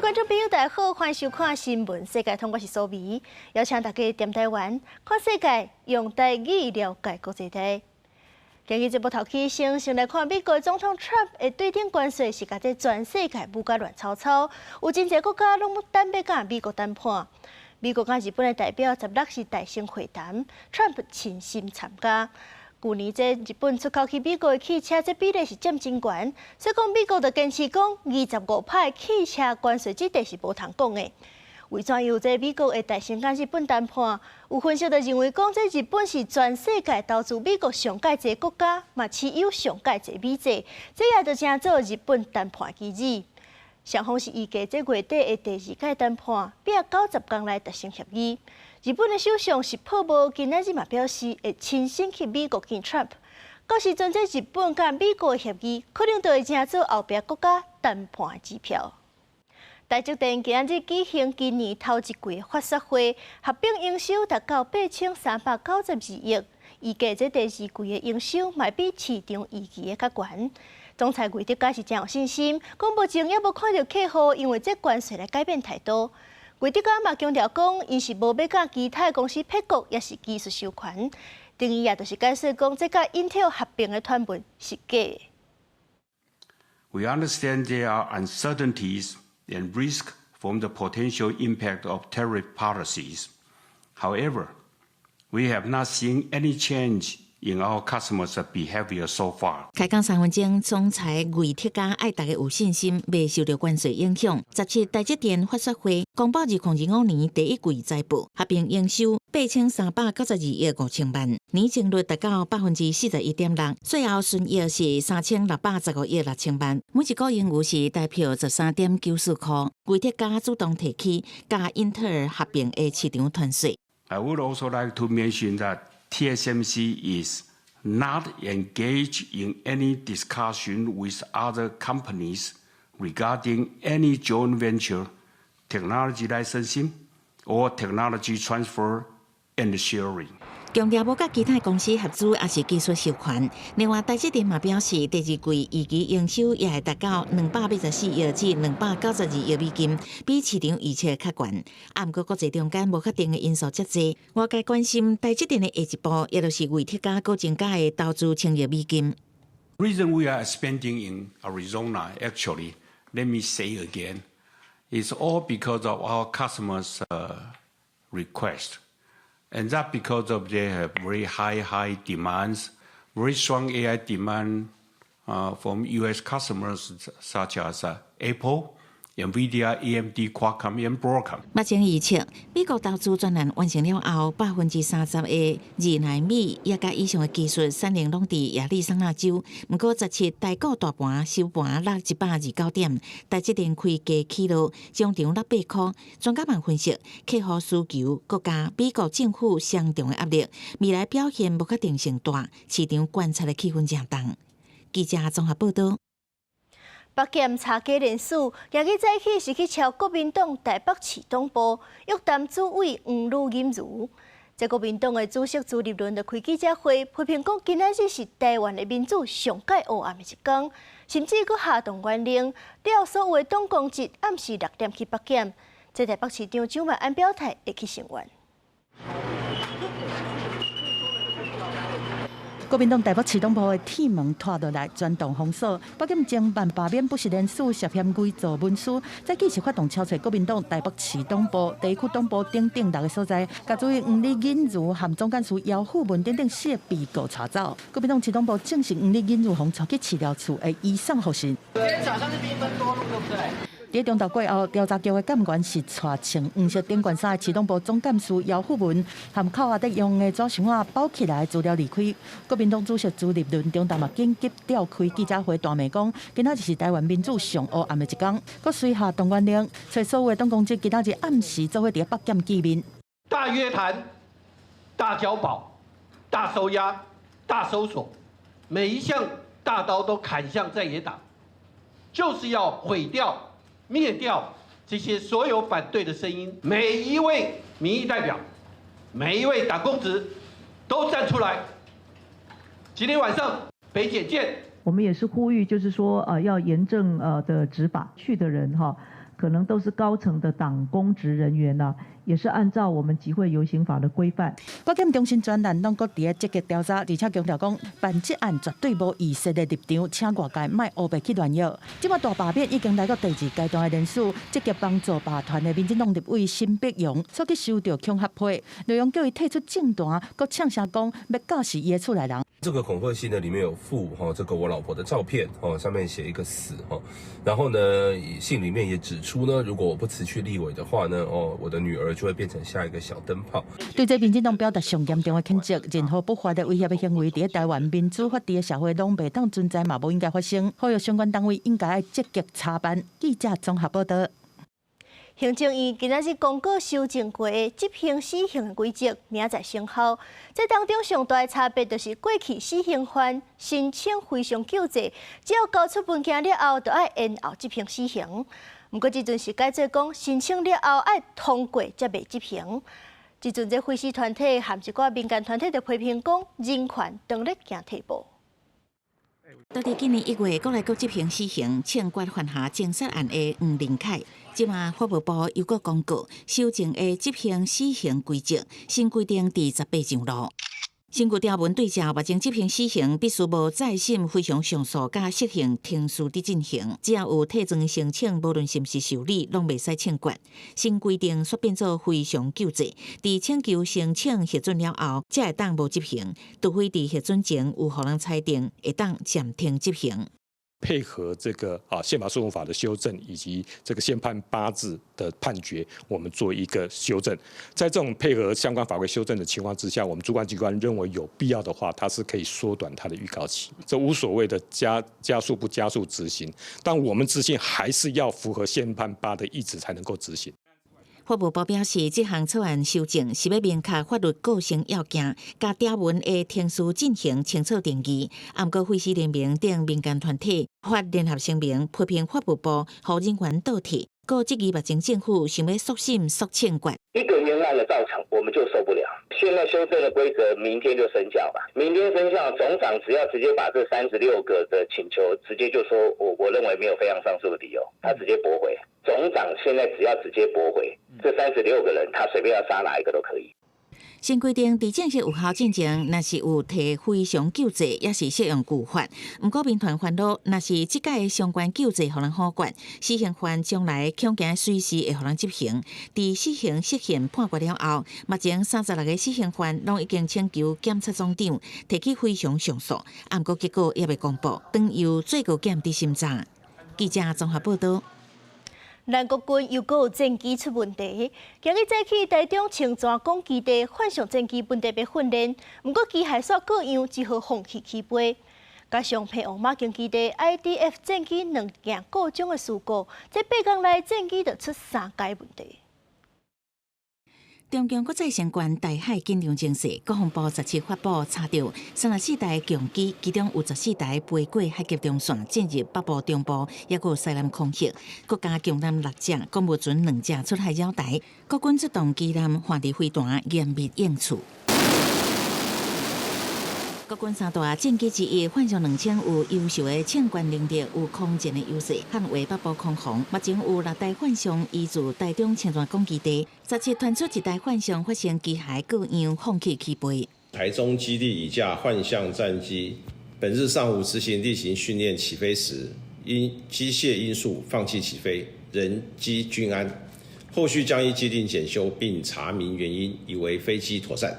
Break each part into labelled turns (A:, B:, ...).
A: 觀眾朋友，大家好，歡迎收看《新聞世界通》，我是蘇美，邀請大家踮台灣看世界，用台語了解國際大。今日節目頭起先，先來看美國總統 Trump 的對等關稅是共這全世界舞甲亂糟糟，有真濟國家攏等欲佮美國談判。美國佮日本的代表16是大乘會談，Trump 親身參加。舊年這日本出口去美國的汽車，這比例是佔真懸，所以講美國就堅持講25%汽車關稅，這塊是無通講的。為怎樣這美國會大聲佮日本談判？有分析就認為講，這日本是全世界投資美國上蓋濟國家，嘛持有上蓋濟美債，這也就成做日本談判棋子。雙方是預計這月底的第二屆談判，拼90工內達成協議。日本的首相石破茂今仔日嘛表示，會親身去美國見 Trump。到時陣這日本佮美國的協議，可能就會成做後壁國家談判的支票。台積電今仔日舉行今年頭一季法說會，合併營收達到8392億，預計這第二季的營收嘛比市場預期的較懸。總裁魏哲家是誠有信心，講目前猶無看著客戶因為這關稅來改變態度。魏哲家嘛強調講，𪜶是無欲佮其他公司撇股，抑是技術授權。等於也就是解釋講，這佮 Intel 合併的傳聞是假的。
B: We understand there are uncertainties and risk from the potential impact of tariff policies. However, we have not seen any change in our customers' behavior so far.
C: 開講3分鐘，總裁魏哲家愛大家有信心，袂受著關稅影響。17台積電法說會公布2025年第一季財報，合併營收8392億5千萬，年增率達到41.6%，稅後純益是3615億6千萬，每一股盈餘是台票13.94塊。魏哲家主動提起佮英特爾合併的市場傳說。
B: I would also like to mention that TSMC is not engaged in any discussion with other companies regarding any joint venture, technology licensing, or technology transfer and sharing.
C: 強調無佮其他公司合資，抑是技術授權。另外，台積電嘛表示，第二季預期營收也會達到284億至292億美金，比市場預測較懸。啊，毋過國際中間無確定的因素遮濟，外界關心台積電的下一步，也就是魏哲家閣增加的投資1000億美金。
B: Reason we are expanding in Arizona, actually, let me say again, is all because of our customers' request. And that because of they have very high, high demands, very strong AI demand from U.S. customers such as Apple, NVIDIA, AMD, Qualcomm, and Broadcom.
C: 目前預測，美國投資專案完成了後，30%的2納米抑佮以上的技術產能攏佇亞利桑那州。毋過17台股大盤收盤落129點，台積電開低起落，終場落8塊。專家們分析，客戶需求、國家、美國政府雙重的壓力，未來表現無確定性大，市場觀察的氣氛誠重。記者綜合報道。
A: 北檢查假連署，今日早起是去敲國民黨台北市黨部，約談主委黃呂錦茹。這國民黨的主席朱立倫就開記者會，批評講今仔日是台灣的民主上蓋黑暗的一天，甚至閣下動員令，調所有的黨公職暗時6點去北檢。這台北市長蔣萬安表態會去聲援。
D: 國民黨台北市黨部的鐵門拖落來，全棟封鎖。北檢偵辦罷免不實連署涉嫌偽造文書，早起是發動敲揣國民黨台北市黨部、地區黨部等等六个所在，共主委黃呂錦茹和總幹事姚富文等等四个被告帶走。國民黨市黨部證實黃呂錦茹予帶去市調處的移送予實。
E: 今天早上是兵分多路，對不對？
D: 佇中晝過後，調查局的幹員是帶穿黃色頂懸衫的市黨部總幹事姚富文，和扣押佇用的紙箱仔包起來資料離開。國民黨主席朱立倫中晝嘛緊急召開記者會，大罵講，今仔日是台灣民主上黑暗的一天。閣隨下動員令，揣所有的黨公職今仔日暗時做伙佇北檢見面。
E: 大約談、大交保、大收押、大搜索，每一項大刀都砍向在野黨，就是要毀掉、滅掉這些所有反對的聲音。每一位民意代表，每一位黨公職都站出來。今天晚上北檢見。
F: 我們也是呼籲，就是說，要嚴正的執法，去的人哈，可能都是高層的黨公職人員呢，也是按照我們集會遊行法的規範。
D: 國檢中心專案攏閣佇咧積極調查，而且強調講辦這案絕對無預設的立場，請外界莫烏白去亂藥。這擺大罷免已經來到第二階段的連署，積極幫助罷團的民進黨立委沈伯洋，煞去收著恐嚇批，內容叫伊退出政壇，閣嗆聲講欲教死伊的厝內人。
G: 這個恐嚇信呢，裡面有附哈這個我老婆的照片，哦，上面寫一個死哈，然後呢，信裡面也指出呢，如果我不辭去立委的話呢，哦，我的女兒就會變成下一個小燈泡。
D: 對這民進黨表達上嚴重的譴責，任何不法的威脅的行為，佇台灣民主法治的社會攏袂當存在，嘛無應該發生。呼籲相關單位應該愛積極查辦。記者綜合報道。
A: 行政院今仔日公告修正過的執行死刑的規則，明仔載生效。這當中上大的差別就是過去死刑犯申請非訟救濟，只要交出文件了後，就愛延後執行死刑。毋過這陣是改做講申請了後愛通過才袂執行。這陣這非死團體和一寡民間團體就批評講，人權當咧行退步。
C: 到佇今年1月，閣來閣執行死刑，槍決犯下情殺案的黃仁凱，這馬法務部又閣公告修正的執行死刑規則，新規定佇18上路。新舊條文對照，目前執行死刑必須無再審、非常上訴佮適用程序佇進行，只要有退狀申請，無論是毋是受理，攏袂使槍決。新規定煞變做非常救濟，佇請求申請核准了後，才會當無執行，除非佇核准前有予人裁定會當暫停執行。
H: 配合這個啊憲法訴訟法的修正，以及這個憲判八字的判決，我們做一個修正。在這種配合相關法規修正的情況之下，我們主管機關認為有必要的話，它是可以縮短它的預告期。這無所謂的加速不加速執行，但我們執行還是要符合憲判八的意旨才能夠執行。
C: 法務部表示，這項草案修正是欲明確法律構成要件，共條文的程序進行清楚定義。毋過，非死聯盟等民間團體發聯合聲明，批評法務部予人權倒退，閣質疑目前政府想欲速審速槍決。
I: 一個冤案的造成，我們就受不了。現在修正的規則，明天就生效吧。明天生效，總長只要直接把這36個的請求，直接就說我認為沒有非常上訴的理由，他直接駁回。總長現在只要直接駁回這36個人，他隨便要殺哪一個都可以。
C: 新規定佇正式有效進前，若是有提非常救濟，抑是適用舊法。毋過民團煩惱，若是這擺的相關救濟予人否決，死刑犯將來恐驚隨時會予人執行。佇死刑釋憲判決了後，目前36個死刑犯攏已經請求檢察總長提起非常上訴，毋過結果猶未公布，當由最高檢佇審查。記者綜合報道。
A: 咱國軍又閣有戰機出問題，今日早起台中清泉崗基地幻象戰機本地欲訓練，毋過機械煞故障，只好放棄起飛。加上澎湖馬公基地 IDF 戰機兩件故障的事故，這8工內戰機就出三个問題。
C: 中共國際相關台海緊張情勢，國防部17發布查著34台共機，其中有14台飛過海峽中線，進入北部、中部，抑閣西南空域。國家強艦六隻，公務船兩隻出海繞台，國軍出動機艦幻地飛彈嚴密應處。國軍三大戰機之一，幻象2000有優秀的槍決能力，有空戰的優勢，捍衛北部空防。目前有六台幻象移駐台中清泉崗基地，17傳出一台幻象發生機械故障，放棄起飛。
J: 台中基地一架幻象戰機，本日上午執行例行訓練起飛時，因機械因素放棄起飛，人機均安。後續將依既定檢修並查明原因，以為飛機妥善。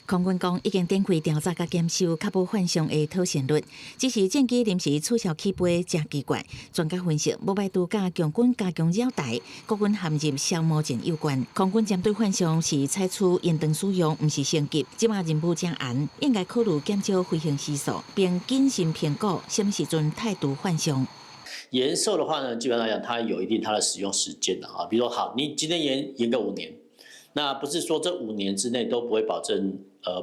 C: 空軍講已經展開調查佮檢修，確保幻象的妥善率。只是戰機臨時取消起飛，誠奇怪。專家分析，無排除佮共軍加強繞台，國軍陷入消磨戰有關。空軍針對幻象是採取延長使用，毋是升級。這馬任務誠嚴，應該考慮減少飛行時數，並謹慎評估啥物時陣汰除幻象。
K: 延壽的話呢，基本上來講，它有一定它的使用時間的啊。比如說，好，你今天延個5年，那不是說這5年之內都不會保證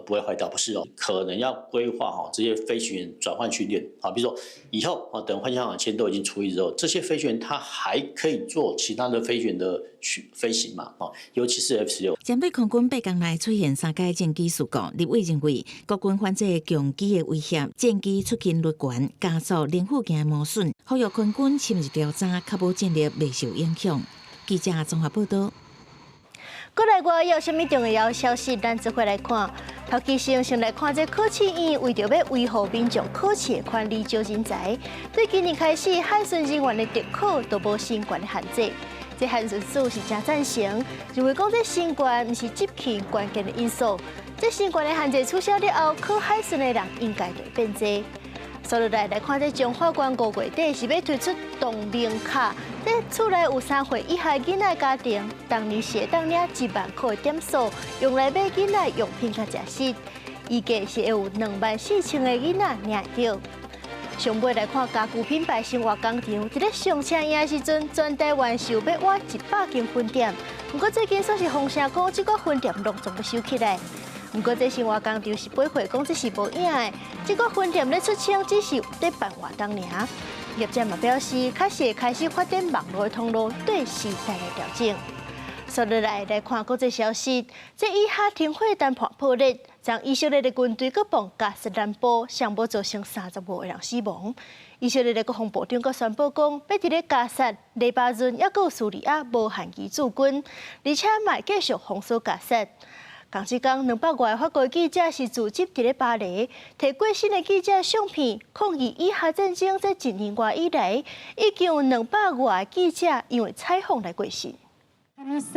K: 不會壞掉，不是哦，可能要規劃哈這些飛行員轉換訓練，好，比如說以後啊，等幻象2000都已經除役之後，這些飛行員他還可以做其他的飛行員的去飛行嘛，哦，尤其是 F-16。
C: 針對空軍8工內出現三個戰機事故，立委認為國軍反制共機的威脅，戰機出勤率懸，加速零附件磨損，呼籲空軍深入調查，確保戰力袂受影響。記者綜合報道。
A: 國內外有啥物重要消息，咱做伙來看。頭期先先來看這考試院為著欲維護民眾考試的權利招人才，對今年開始海巡人員的特考都無身懸的限制。這海巡署是誠贊成，認為講這身懸毋是執勤關鍵的因素。這身懸的限制取消了後，考海巡的人應該會變濟。紲落來來看，這彰化縣五月底是欲推出動明卡，這厝內有3歲以下囡仔家庭，逐年是會當領1萬箍的點數，用來買囡仔用品佮食食。預計是會有24,000個囡仔領會著。上尾來看家具品牌生活工廠，佇咧上車營的時陣，全台灣是有欲倚100間分店。毋過最近煞是風聲講，這個分店攏總欲收起來。毋過這生活工廠是回覆講這是無影的，這個分店咧出清只是咧辦活動爾。業者嘛表示，確實會開始發展網路的通路，對時代來調整。紲落來來看國際消息，這以哈停火談判破裂，將以色列的軍隊閣磅加薩南部，上無造成35個人死亡。以色列的國防部長閣宣布講，欲佇咧加薩、黎巴嫩抑閣敘利亞無限期駐軍，而且嘛會繼續封鎖加薩。仝一工，200外個法國記者是聚集佇咧巴黎，提過身的記者相片，抗議以哈戰爭這一年外以來，已經有200外個記者因為採訪來過身。
L: 200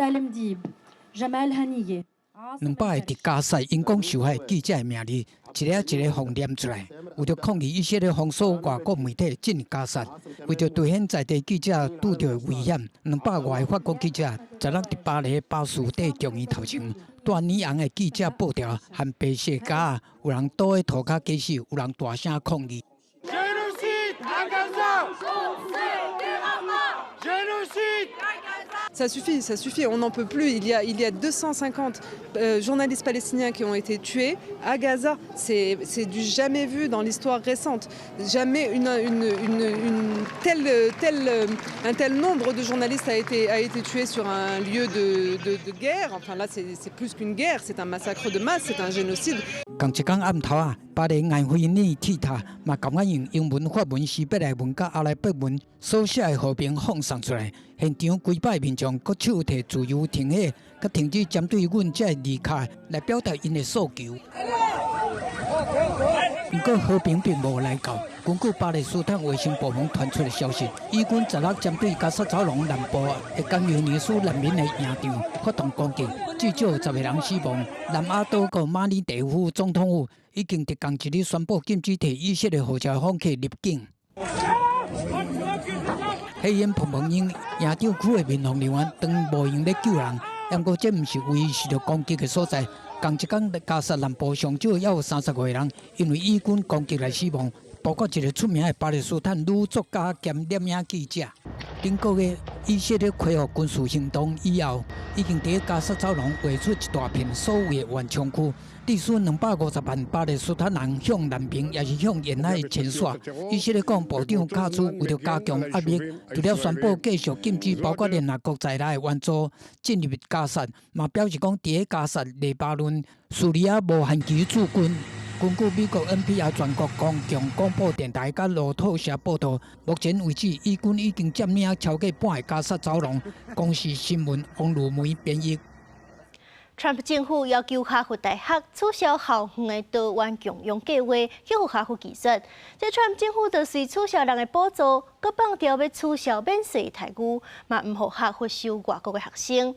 L: 個佇加薩因公受害記者的名字，一个一个予念出來，為著抗議以色列封鎖外國媒體進入加薩，為著凸顯在地記者拄著的危險，200外個法國記者十六佇巴黎巴士底公園頭前，帶霓虹的記者布條和白色膠仔，有人倒佇塗跤假死，有人大聲抗議。
M: Génocide à Gaza! Génocide!
N: Ça suffit, ça suffit, on n'en peut plus. Il y a 250 journalistes palestiniens qui ont été tués à Gaza. C'est du jamais vu dans l'histoire récente. Jamais une telle, telle, un tel nombre de journalistes a été tué sur un lieu de guerre. Enfin là, c'est plus qu'une guerre, c'est un massacre de masse, c'est un génocide.
L: 仝一工暗頭啊，巴黎埃菲爾鐵塔嘛共款用英文、法文、西班牙文佮阿拉伯文所寫的和平放送出來。現場幾百民眾閣手提自由停火，佮停止針對阮這字卡來表達𪜶的訴求。毋過和平並無來到。根據巴勒斯坦衛生部門傳出的消息，以軍十六針對加薩走廊南部的甘尤尼斯難民的營場發動攻擊，至少10個人死亡。南亞島國馬爾地夫總統府已經佇仝一日宣布禁止提以色列護照的訪客入境。火焰蓬蓬營營長區的民防人員當無閒咧救人，毋過這毋是唯一受著攻擊的所在。仝一工加薩南部上少也有35個人因為以軍攻擊來死亡，包括一個出名的巴勒斯坦女作家兼攝影記者。頂個月以色列恢復軍事行動以後，已經佇加薩走廊劃出一大片所謂的緩衝區，致使250萬巴勒斯坦人向南邊，抑是向沿海遷徙。以色列國防部長卡茲為著加強壓力，除了宣布繼續禁止包括聯合國在內的援助進入加薩，嘛表示講佇加薩、黎巴嫩、敘利亞無限期駐軍。根據美國 NPR 全國公共廣播電臺佮路透社報導，目前為止，以軍已經佔領超過半个加薩走廊。公視新聞王如梅編譯。
A: 川普政府要求哈佛大學取消校園的多元共融計劃，予哈佛拒絕。這川普政府就隨取消人的補助，閣放調欲取消免稅待遇，嘛毋予哈佛收外國的學生。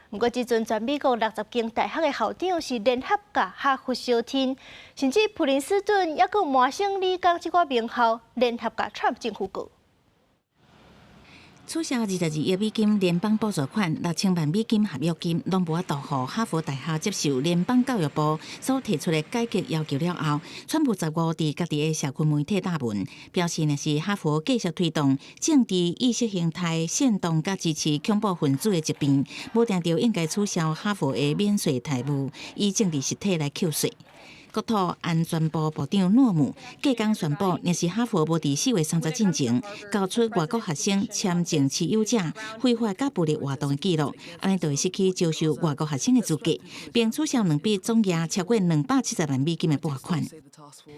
A: 毋過，這陣全美國60間大學的校長是聯合共哈佛相挺，甚至普林斯頓抑閣麻省理工這個名校聯合共川普政府告。
C: 取消22億美金聯邦補助款、6000萬美金合約金，攏無法度予哈佛大學接受聯邦教育部所提出的改革要求了後，川普15佇家己的社群媒體貼文，表示若是哈佛繼續推動政治意識形態煽動佮支持恐怖分子的疾病，無定著應該取消哈佛的免稅待遇，以政治實體來扣稅。國土安全部部長諾姆隔工宣布，若是哈佛無佇4月30進前交出外國學生簽證持有者非法佮暴力活動的記錄，按呢就會失去招收外國學生的資格，並取消兩筆總額超過270萬美金的撥款。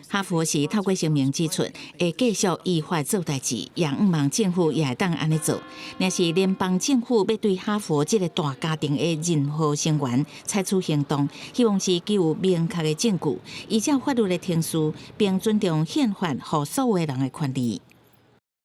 C: 哈佛是透過聲明指出，會繼續依法做代誌，也向望政府也會當按呢做。若是聯邦政府欲對哈佛這個大家庭的任何成員採取行動，希望是具有明確的證據，依照法律的程序，並尊重憲法予所有人的權利。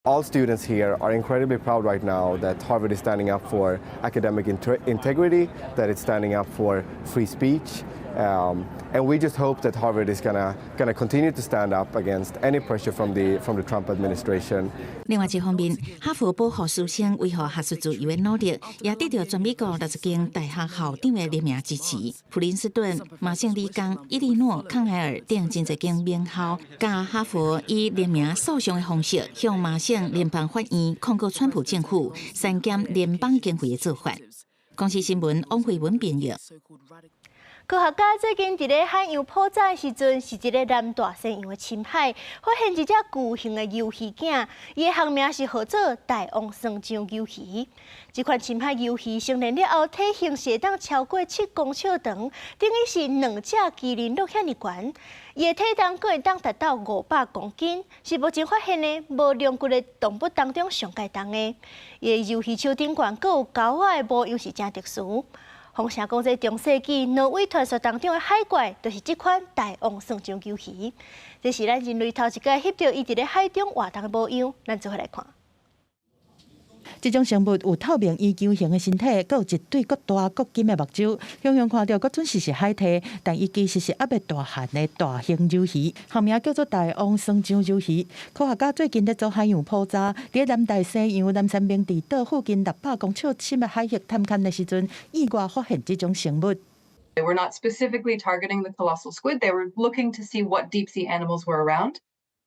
O: All students here are incredibly proud right now that Harvard is standing up for academic integrity, that it's standing up for free speech, and we just hope that Harvard is gonna continue to stand up against any pressure from the Trump administration.
C: 另外一方面，哈佛保護師生維護學術自由的努力，也得到全美國60間大學校長的聯名支持。普林斯頓、麻省理工、伊利諾、康奈爾等真濟間名校，佮哈佛以聯名訴訟的方式，向麻省聯邦法院控告川普政府刪減聯邦經費的做法。公視新聞王慧文編譯。
A: 科學家最近佇咧海洋普查的時陣，是佇咧南大西洋的深海，發現一隻巨型的魷魚囝，伊的學名是號做大王霜杖魷魚。這款深海魷魚成年了後，體型是會當超過7公尺長，等於是兩隻麒麟鹿遐爾懸。伊的體重閣會當達到500公斤，是目前發現的無龍骨的動物當中上蓋重的。伊的魷魚手頂懸閣有鈎仔的模樣是誠特殊。風聲講，這中世紀挪威傳說當中的海怪，就是這款大王霜杖魷魚。這是咱人類頭一擺翕著伊佇咧海中活動的模樣，咱做伙來看。
D: 這種生物有透明圓球形的身體，閣有一對閣大閣金的目睭，遠遠看著閣準是是海蛻，但伊其實是猶未大漢的大型魷魚，學名叫做大王霜杖魷魚。科學家最近咧做海洋普查，佇南大西洋南三明治島附近600公尺深的海域探勘的時陣，意外發現這種生物。
P: They were not specifically targeting the colossal squid. They were looking to see what deep sea animals were around.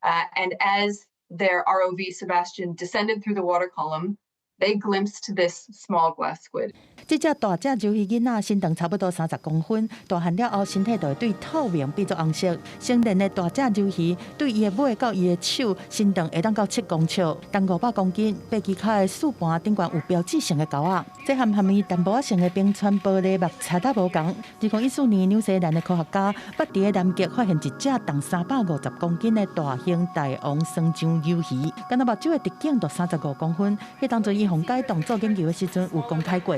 P: And as their ROV SuBastian descended through the water column, they glimpsed this small glass squid.
D: 這隻大隻魷魚囡仔身長差不多30公分，大漢了後身體就會對透明變做紅色。成年的大隻魷魚對伊的尾到伊的手身長會當到7公尺，重500公斤，八支跤的四盤頂懸有標誌性的鈎仔。這和含伊淡薄仔性的冰川玻璃目賊仔無仝。2014年，紐西蘭的科學家捌佇咧南極發現一隻重350公斤的大型大王霜杖魷魚，干焦目睭的直徑就35公分。彼當陣伊予解凍做研究的時陣有公開過。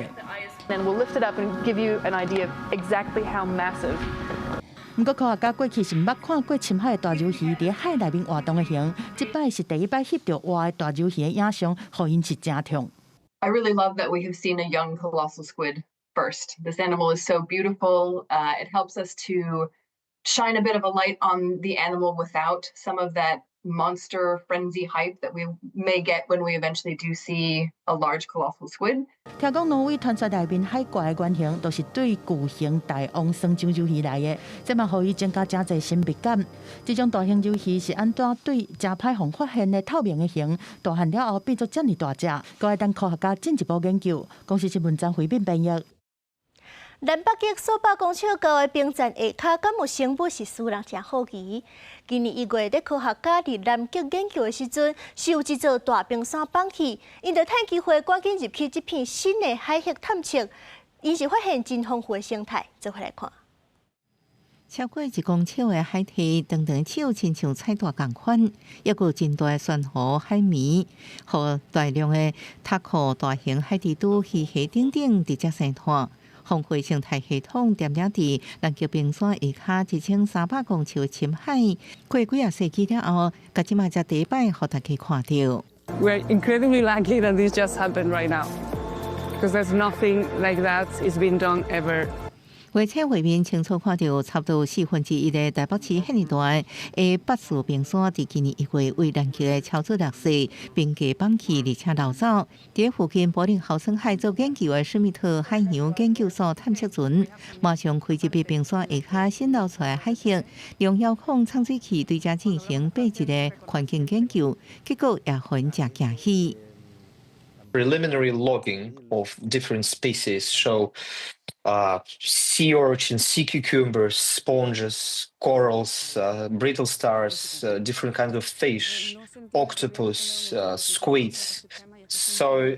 Q: Then we'll lift it up and give you an idea of exactly how massive.
D: 毋過科學家過去是毋捌看過深海的大魷魚佇海內面活動的形，這擺是第一擺翕著活的大魷魚的影像，予𪜶是誠痛。
P: I really love that we have seen a young colossal squid first. This animal is so beautiful. It helps us to shine a bit of a light on the animal without some of that monster frenzy hype that we may get when we eventually do see a large colossal squid.
D: 聽講挪威傳說內面海怪的原型，都是對巨型大王霜杖魷魚來的，這嘛予伊增加誠濟神秘感。這種大型魷魚是按怎對誠歹予發現的透明的形，大漢了後變做遮爾大隻，閣愛等科學家進一步研究。公視新聞張惠敏編譯。
A: 南北極數百公尺高的冰層下跤，敢有生物是使人誠好奇。今年1月，佇科學家佇南極研究的時陣，是有一座大冰山崩去，𪜶就趁機會趕緊入去這片新的海域探測，𪜶是發現真豐富的生態。做伙來看。
R: 超過1公尺的海蛻，長長手親像菜脣仝款，抑閣有真大的珊瑚海綿，予大量的塔殼大型海蜘蛛、魚蝦等等佇遮生活。豐富生態系統踮咧佇南極冰山下跤1300公尺的深海，過幾仔世紀了後，佮這馬才第一擺予大家看著。
S: We're incredibly lucky that this just happened right now, because there's nothing like that is been done ever.
R: 畫冊畫面清楚看著，差不多1/4的台北市遐爾大的北勢冰山，佇今年1月為南極的超濁劣勢冰架崩去，而且流走。佇附近柏林豪森海做研究的史密特海洋研究所探測船，馬上開入去冰山下跤新流出來海域，用遙控潛水器對遮進行八日的環境研究，結果也予𪜶誠驚喜。
T: Preliminary logging of different species show sea urchins, sea cucumbers, sponges, corals, brittle stars, different kinds of fish, octopus, squids. So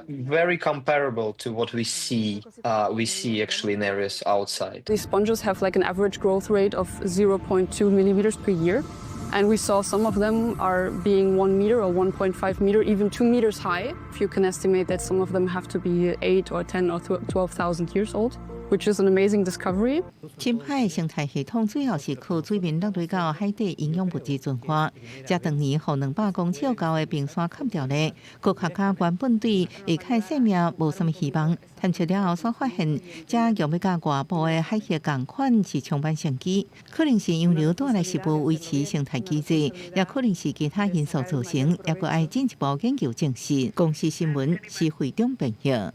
T: very comparable to what we see actually in areas outside.
S: These sponges have like an average growth rate of 0.2 millimeters per year. And we saw some of them are being 1 meter or 1.5 meter, even 2 meters high. If you can estimate that some of them have to be 8 or 10 or 12,000 years old, which is an amazing discovery.
R: 深海生態系統主要是靠水面落落到海底營養物質循環。這當年予200公尺高的冰山崁掉咧，科學家原本對下海生命無啥物希望。探測了後，煞發現這樣欲佮外部的海域仝款是充滿生機，可能是洋流帶來食物維持生態機制，也可能是其他因素造成，猶閣愛進一步研究證實。公視新聞是會長編譯。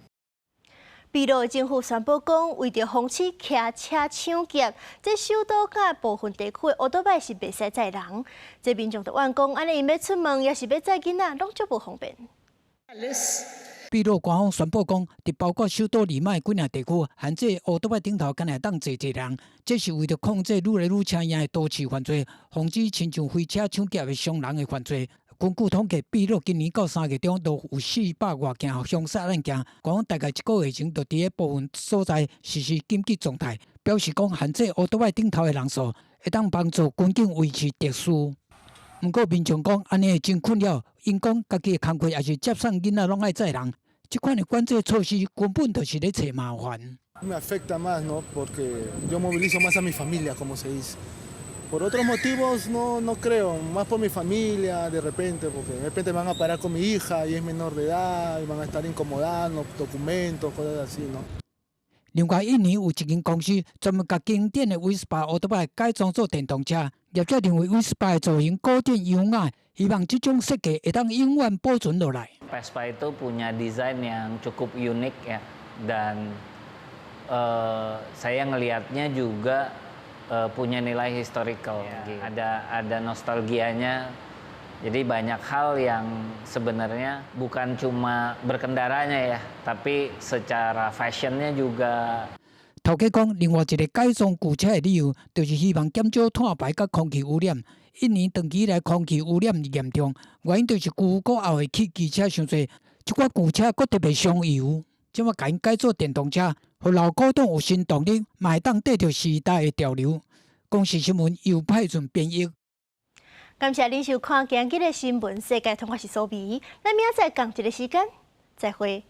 A: 秘魯政府宣布講，為著防止騎車搶劫，這首都佮部分地區的歐多擺是袂使載人。這民眾就怨講，按呢𪜶欲出門，抑是欲載囡仔，攏足無方便。
L: 秘魯官方宣布講，佇包括首都利馬的幾若地區，限制烏多擺頂頭敢若會當坐一人，這是為著控制愈來愈車贏的都市犯罪，防止親像飛車搶劫的傷人的犯罪。根據統計，秘魯今年到3月中都有400外件兇殺案件，官方大概一個月前就佇咧部分所在實施緊急狀態，表示講限制烏多擺頂頭的人數，會當幫助軍警維持秩序。毋過民眾講，按呢會真困擾，𪜶講家己的工課抑是接送囡仔攏愛載人，這款的管制措施根本就是咧揣麻煩。
U: Me afecta más, ¿no? Porque yo movilizo más a mi familia, como se dice. Por otros motivos no, no creo, más por mi familia de repente, porque de repente van a parar con mi hija y es menor de edad y van a estar incomodando documentos, cosas así, ¿no?
L: 另外，印尼有一間公司專門共經典的 Vespa 歐多擺改裝做電動車，業者認為 Vespa 的造型古典優雅，希望這種設計會當永遠保存落來。
V: Vespa itu punya desain yang cukup unik ya, dan saya ngelihatnya juga punya nilai historical, ada nostalgianya. Jadi banyak hal yang sebenarnya bukan cuma berkendaranya ya, tapi secara fashionnya juga.
L: 頭家講，另外一個改裝舊車的理由，就是希望減少碳排佮空氣污染。印尼長期以來空氣污染嚴重，原因就是舊古後的汽機車傷濟，這寡舊車閣特別傷油。這馬共𪜶改做電動車，予老古董有新動力，嘛會當綴著時代的潮流。公視新聞由派俊編譯。
A: 感謝您收看今日的新聞世界通，我是蘇美，咱明仔載仝一个時間，再會。